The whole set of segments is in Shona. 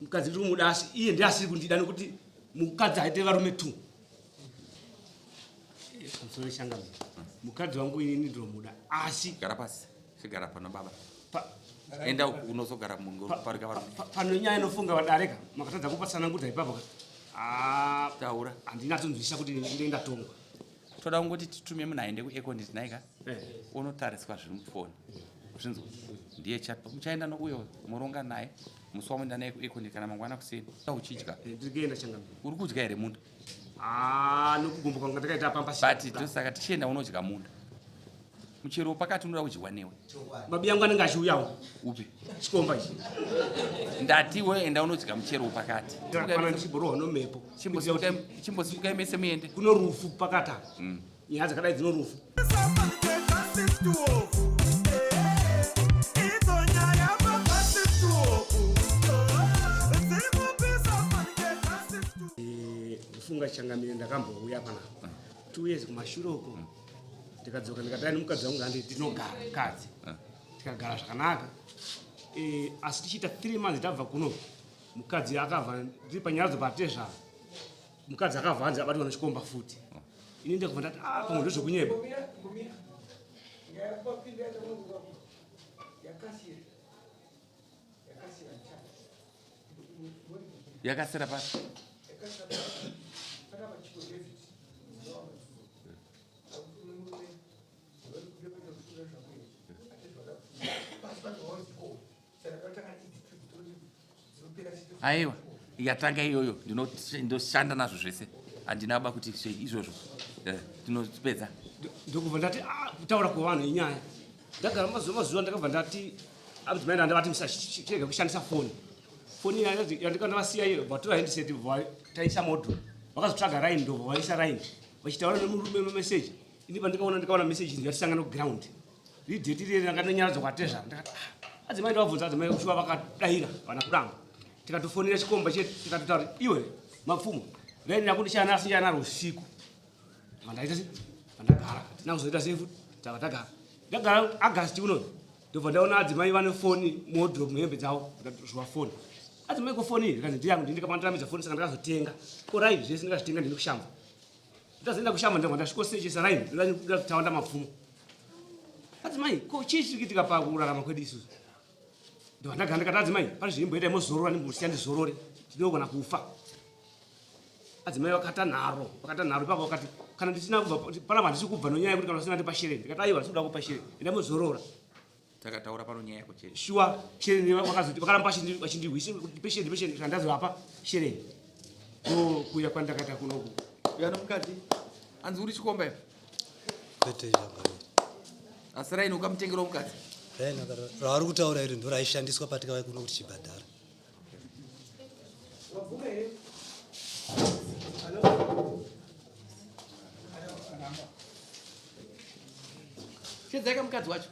Mukadzi ndiri kumuda asi iye ndiye asiri kundida nekuti mukadzi haite varume two. Pamusoro changamire. Mukadzi wangu inini ndinomuda asi Gara pasi. Chigara pano baba. Pa, Enda unozogara parika varume. Pano nyaya inofunga vadareka makatadza kupatsanangudza ipapo ka. Ah, taura. Handina tonzwisisa kuti ndenge ndatongwa. Toda kungoti titume munhu aende kuEconet nhaika. Eh. Unotariswa zviri mufoni. Zvinzwa. Ndiye chat. Muchaenda nouyo moronga naye. Musi wamuenda naye kuEconet kana mangwana kuseni. Uchidya. Eh, ndiri kuenda changamire. Uri kudya here munda? Ah, nokugumbuka kwanga ndakaita pamba. But ndosaka tichienda unodya munda. Muchero wepakati unoda kudyiwa newe. Babi yangu anenge achiuyawo. Upi? Chikomba ichi. Ndati we enda unodya muchero wepakati. Kana ndichiborohwa nomhepo. Chimbosimukai mese muende. Kuno rufu pakati apa. Nyaya dzakadai dzino rufu. Funga changamire ndakambouya panapa. 2 years kumashure uko. Ndikadzoka ndikadai nemukadzi wangu handi tinogara mukadzi. Tikagara zvakanaka. Eh, asi tichiita 3 months tabva kuno mukadzi akabva ndiri panyaradzo patezvara. Mukadzi akabva hanzi abatwa nechikomba futi. Ini ndakabva ndati ah pamwe ndozvekunyeba. Yakasira pasi. Aiwa, yatanga iyoyo ndinoshanda nazvo zvese. Handina ba kuti sei izvozvo. Eh, tinopedza. Ndokubva ndati ah kutaura kwevanhu inyaya. Ndagara mazuva mazuva ndakabva ndati adzimai ndandavati musachirega kushandisa foni. Foni yandikanga ndavasiya iyo vatora handset taisa modro. Vakazotsvaga raini ndobva vaisa raini. Vachitaura nemurume memeseji. Ini pandikaona ndikaona message ndatisangana kuground. Ridheti riri rakandinyaradza kwatezvara ndakati ah, adzimai ndavabvunza adzimai kushuva vakadaira vana kuramba. Tikatofonera chikomba chetu tikatotaura kuti iwe mapfumo raini rako ndichana asi ndichana usiku. Vandaita sei? Vandagara. Tina kuzoita sei futi? Tava tagara. Ndagara August uno ndobva ndaona adzimai vane foni muwardrobe muhembe dzavo ndikazviwa foni. Adzimai ko foni iyi ndikanzi ndiyangu ndini ndikapandiramidza foni saka ndakazotenga. Ko raini zvese ndakazvitenga ndini kushamba. Ndazoenda kushamba ndabva ndasvikosechesa raini ndoda mapfumo. Adzimai ko chii chiri kuitika pakurarama kwedu isusu? Ndobva ndagara ndikati adzimai pane zvimboita mozorora ndimbosiya ndizorore ndinogona kufa. Adzimai vakata nharo vakata nharo ipapo vakati kana ndisina kubva panapa handisi kubva nonyaya yekuti kana usina ndipa shereni ndikati aiwa handisi kuda kupa shereni enda mozorora. Takataura pano nyaya yako chete. Shuwa shereni vakazoti vakaramba vachindirwisa kuti ndipe shereni ndipe shereni ndazovapa shereni. Ndokuuya kwandakaita kunoku. Uya nomukadzi anzi uri chikomba iwe. Kwete changamire. Asi raini ukamutengera mukadzi. Raini ravari kutaura iri ndoraishandiswa patikauya kuno kuti chibhadhara. Chedzaika mukadzi wacho.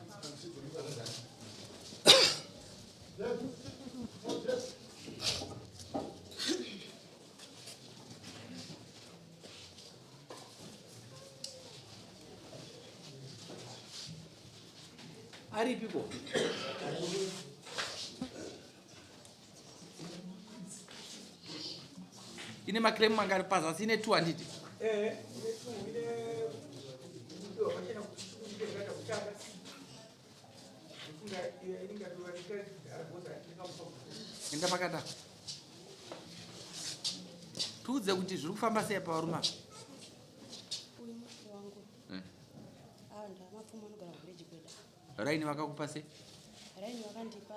Aripiko? Ine macrem mangari pazasi ine 2 handiti? Eh, ine 2 ine Enda pakada. Tiudze kuti zviri kufamba sei pavarume ava. Uyu murume wangu. Eh. Ah, ndamapfumo anogara kuvillage kwedu. Raini vakakupa sei? Raini vakandipa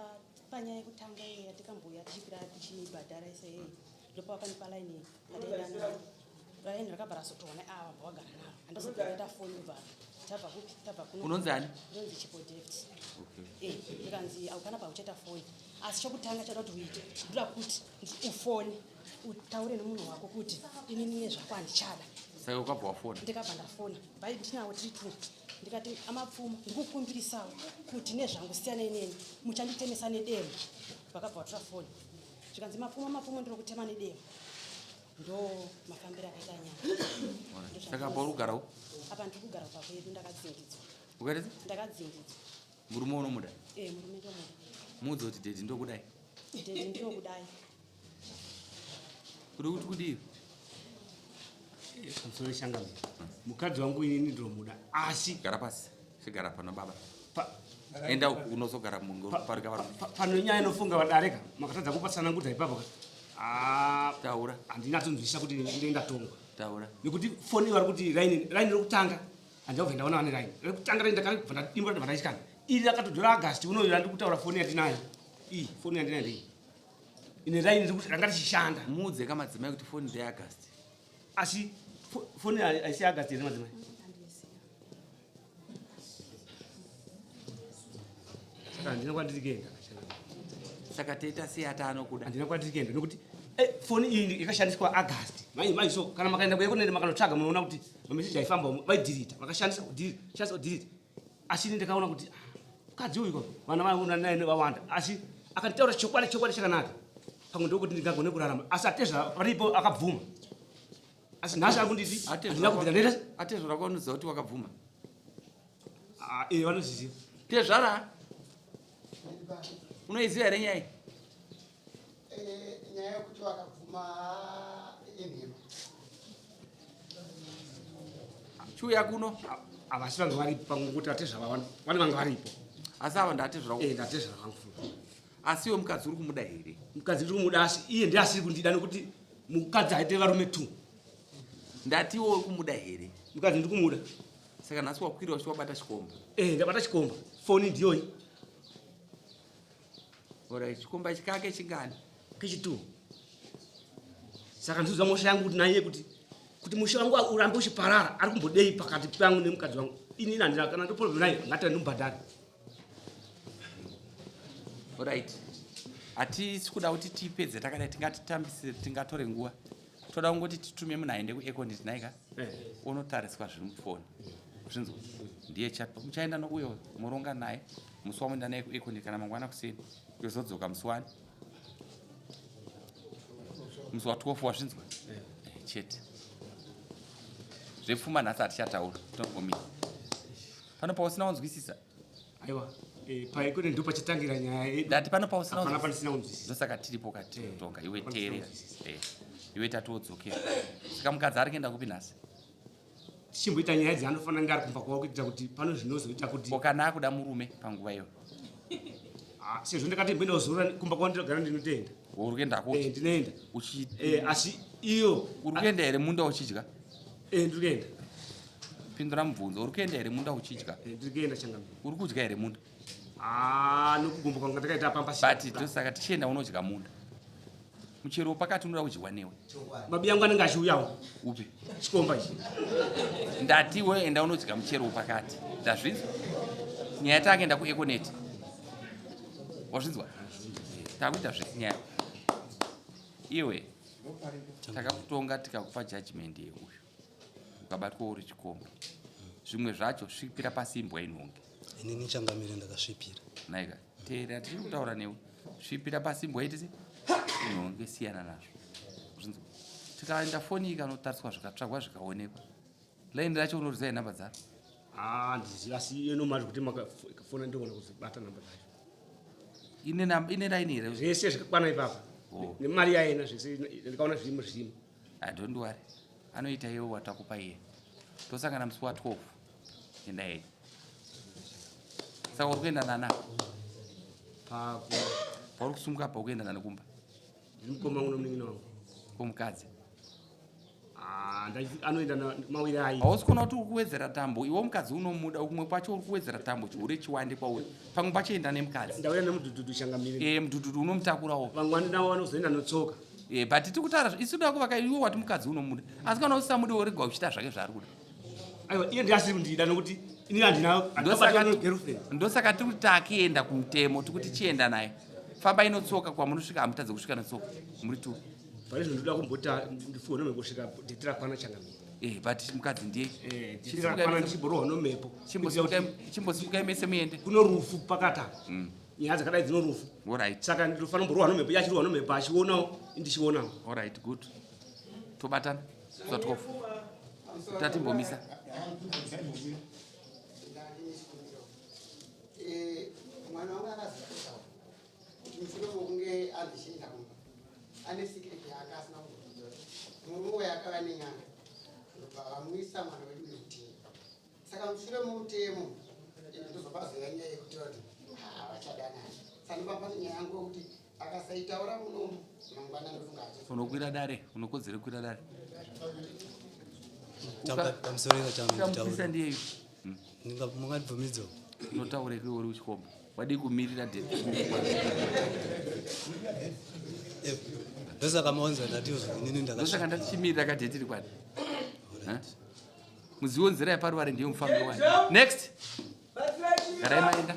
panyaya yekutanga iyo yatikambouya tichikwira tichibhadhara ise hey ndopavakandipa line iyi ndataenda naro raini rakabva razotorwa neava bva vagara naro handazobva ndaita foni kubva tabva kupi tabva kuno Unonzi ani? Ndonzi Chipo David. Okay. Eh, ndikanzi haupana pauchaita foni asi chokutanga chada kuti uite ndoda kuti ufone utaure nemunhu wako kuti inini nezvako handichada Saka ukabva wafona. ndikabva ndafona bai ndinawo tiri two ndikati amapfumo ndikukumbirisawo kuti nezvangu siyanai neni muchanditemesa nedemo vakabva vatora foni zvikanzi mapfumo mapfumo ndiri kutema nedemo ndo mafambiro akaita nyaya Saka apa uri kugarawo? apa ndiri kugara kumba kwedu ndakadzingidzwa Ukaita sei? ndakadzingidzwa Murume unomuda? eh murume ndomuda Muudze kuti daddy ndokudai. daddy ndinokudai. Uri kuti kudii? Pamusoro changamire. Mukadzi wangu inini ndinomuda asi gara pasi. Chigara pano baba. Enda unozogara parika varume. Pano nyaya inofunga vadareka makatadza kupatsanangudza ipapo ka. Ah, taura. Handinyatsonzwisisa kuti ndinenge ndatongwa. Taura. Nekuti foni vari kuti raini raini rokutanga handina kubva ndaona vane raini. Rekutanga raini ndakabva ndadimbura ndabva ndaityana. Iri rakatodhura August unoyo randiri kutaura foni yandinayo. Iyi foni yandinayo ndeiyi. Ine raini rikuti ranga richishanda. Muudze ka madzimai kuti foni ndeyaAugust. Asi foni haisi yaAugust here madzimai? Saka handina kwandiri kuenda. Saka toita sei ati anokuda? Handina kwandiri kuenda nekuti foni iyi yakashandiswa August. Mai mai so kana makaenda kuEconet makanotsvaga munoona kuti mameseji aifamba umu vaidhirita vakashandisa kudhirita shandisa kudhirita. Asi ini ndakaona kuti mukadzi uyu vana vaona naye vawanda asi akanditaura chokwadi chokwadi chakanaka pamwe ndokuti ndingagone kurarama asi atezvara varipo akabvuma asi nhasi ari kunditi handina kubvira ndaita atezvara kwanoziva kuti wakabvuma. Ah, eh, vanozviziva. Tezvara unoiziva here nyaya iyi? Nyaya yekuti vakabvuma inhema. Chiuya kuno. Havasi vanga varipo pamwe kuti atezvara vane vanga varipo. Asi ava ndatezvara. Eh, ndatezvara vangu. Asi iwe mukadzi uri kumuda here? Mukadzi ndiri kumuda asi iye ndiye asiri kundida nekuti mukadzi haite varume two. Ndati iwe uri kumuda here? Mukadzi ndiri kumuda. Saka nhasi wakwira uchi wabata chikomba. Eh, ndabata chikomba. Foni ndiyoyi. Alright, chikomba chikake chingani? Kechi2. Saka ndizvo mosha yangu kuti naiye kuti musha wangu urambe uchiparara ari kumbodei pakati pangu nemukadzi wangu. Ini handina kana ndo problem naye ngati ndimubhadhare. Alright. Hatisi kuda kuti tipedze takadai tingatitambise tingatore nguva. Toda kungoti titume munhu aende kuEconet nhaika unotariswa zviri mufoni. Zvinzwa ndiye chat muchaenda nouyo moronga naye musi wamuenda naye kuEconet kana mangwana kuseni yozodzoka musi wani musi wa 12 wazvinzwa chete. Zvepfuma nhasi hatichataura tongomira pano pausina kunzwisisa. Aiwa, paEconet ndipo pachatangira nyaya yedu. Ndati pano pausina Hapana pandisina kunzwisisa. Ndosaka tiripo kati kutonga iwe teerera. Iwe tatodzokera. Saka mukadzi ari kuenda kupi nhasi? Tichimboita nyaya dzaanofanira kunge ari kumba kwavo kuitira kuti pano zvinozoita kuti Ko kana akuda murume panguva iyo. Sezvo ndakati mboenda kuzorora kumba kwavo ndinogara ndinotoenda. Uri kuenda kupi? Ndinoenda. Asi iyo Uri kuenda here munda uchidya? Ndiri kuenda. Pindura mubvunzo, uri kuenda here munda uchidya? Ndiri kuenda changamire. Uri kudya here munda? Nokugumbuka kwanga ndakaita pamba But ndosaka tichienda unodya munda. Muchero pakati unoda kudyiwa newe. Mabi angu anenge achiuyawo. Upi? Chikomba ichi. Ndati iwe enda unodya muchero pakati. Ndazvinzwa. Nyaya takuenda kuEconet. Wazvinzwa? Takuita zvese nyaya. Iwe takakutonga tikakupa judgment yeuyu. Ukabatwa uri chikomba. Zvimwe zvacho svipira pasi imbwa inhonge. Inini changamire ndakasvipira. Naika, teerera tichiri kutaura newe. Svipira pasi imbwa iti inhonge siyana nazvo. Zvinzwa. Tikaenda foni ikanotariswa zvikatsvagwa zvikaonekwa. Line racho unoriziva namba dzaro? Ndiziva asi iyo nomari kuti makafona ndoona kuzobata namba dzacho. Ine namba, ine line here? Zvese zvakakwana ipapa. Nemari yaena zvese ndikaona zvirimo zvirimo. Don't worry. Anoita iwe watakupa iye. Tosangana musi wa 12. Enda yeye. Saka uri kuenda nana? Paku. Pauri kusumuka apa ukuenda nani kumba? Ndiri mukoma wangu nomunin'ina wangu. Ko mukadzi? Anoenda mawiri ayi. Hausi kuona kuti uri kuwedzera tambo? Iwe mukadzi unomuda, kumwe kwacho uri kuwedzera tambo chihure chiwande kwauri. Pamwe pacho enda nemukadzi. Ndauya nemudhudhudhu changamire. Mudhudhudhu unomutakurawo. Vamwe navo vanozoenda notsoka. But tiri kutaura isu toda kuvaka iwe wati mukadzi unomuda. Asi kana usisamudi worega uchiita zvake zvaari kuda. Aiwa, iye ndiye asiri kundida nokuti ini handina girlfriend. Ndosaka tiri kuti takuenda kumutemo, tiri kuti chienda naye. Famba inotsoka kwamunosvika hamutadze kusvika netsoka. Muri two. Pane zvinhu ndinoda kumbota ndifuwe nomhepo kusvika dheti rakwana changamire. But mukadzi ndiye. Dheti rakwana ndichimborohwa nomhepo. Chimbosimukai mese muende. Kuno rufu pakati apa. Nyaya dzakadai dzino rufu. Alright. Saka ndinofanira kumborohwa nomhepo, iye achirohwa nomhepo achionawo, ndichionawo. Alright, good. Tobatana. Zuva 12. Tatimbomisa. Mwana wangu akazotaura kuti mushure mekunge andichinja kumba ane secret yake asina kuziva. Murume uyu akava nenyanga ndobva vamuisa mwana wedu mumutemo. Saka mushure momutemo ndozopazouya nyaya yekuti kuti havachadanani. Saka ndopapa nyaya yangu yekuti akasaitaura munomu mangwana ndofunga achazo. Unokwira dare, unokodzera kukwira dare. Pamusoro Ukamupisa ndiyeyu. Mungandibvumidzawo. Unotaura iwe uri kuchikomba. Wadii kumirira date? Eh, ndosaka maonza ndati inini Ndosaka ndakasvika. ndatichimirira kadate rikwani. Muziwo nzira yeparuvare ndiyo mufambi wani. Next. Garai maenda.